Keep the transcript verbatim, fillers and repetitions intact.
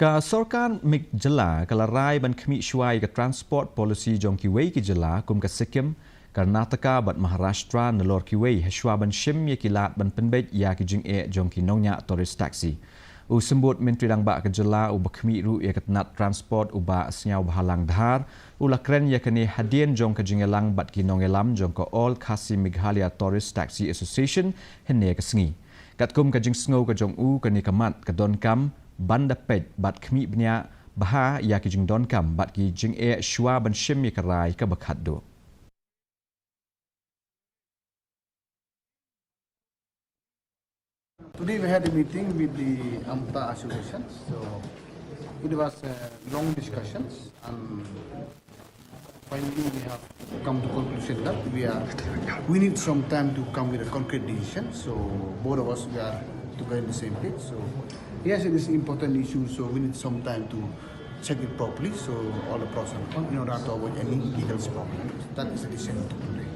Ka sorkar MIG jylla ka la rai ban khmih shuwa ïa ka transport policy jong kiwei ki jylla kum ka Sikkim, Karnataka bad Maharashtra nalor kiwei ha shuwa ban shim ïa ki lad ban pynbeit ïa ki jingeh jong ki nongñiah tourist taxi. U Symbud Myntri Rangbah ka jylla uba khmih ruh ïa ka tnat transport u Bah Sniawbhalang Dhar u la kren ïa kane hadien jong ka jingïalang bad ki nongïalam jong ka All Khasi Meghalaya Tourist Taxi Association hynne ka sngi. Katkum ka jingsngew ka jong u, kane ka mat ka donkam ban da peit bad khmih bniah bha ïa ki jingdonkam bad ki jingeh shuwa ban shim ïa ka rai kaba khatduh. Today we had a meeting with the AMTA Association. So it was a long discussions, and finally we have come to conclusion that we are, we need some time to come with a concrete decision. So both of us, we are together in the same page. So yes, it is important issue, so we need some time to check it properly, so all the pros and cons, in order to avoid any legal problem. That is the decision today.